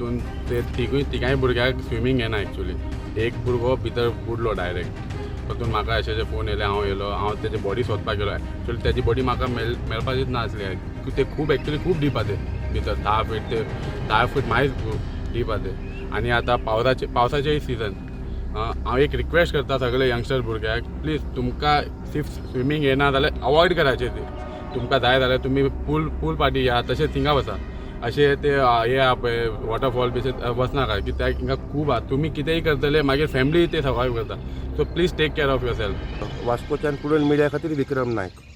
तितून ते तिगूय तिगांय भुरग्यांक स्विमींग येना एक्चुली. एक भुरगो भितर बुडलो डायरेक्ट. तातूंत म्हाका अशें फोन येयले, हांव येयलो, हांव तेजी बॉडी सोदपाक गेलो. एक्चुली तेजी बॉडी म्हाका मेळपाचीच ना आसली. ते खूब एक्चुली खूब डीप आहा ते भितर, 10 फीट ते 10 फीट मायज डीप आहा ते. आनी आतां पावसाचेय सिजन. हांव एक रिक्वेस्ट करता सगळे यंगस्टर भुरग्यांक, प्लीज, तुमकां if swimming येना जाल्यार अवॉयड करायचें ती. तुमकां जाय जाल्यार तुमी पूल पार्टी या तशें थिंगा वचा. अशें ते हे आहा पळय वॉटरफॉल बी वचनाका, कित्याक हिंगा खूब आहा. तुमी कितेंय करतले, मागीर फॅमिली ते सर्वायव करता. So please take care of yourself. वास्कोच्यान कुडण मिडिया खातीर विक्रम नायक.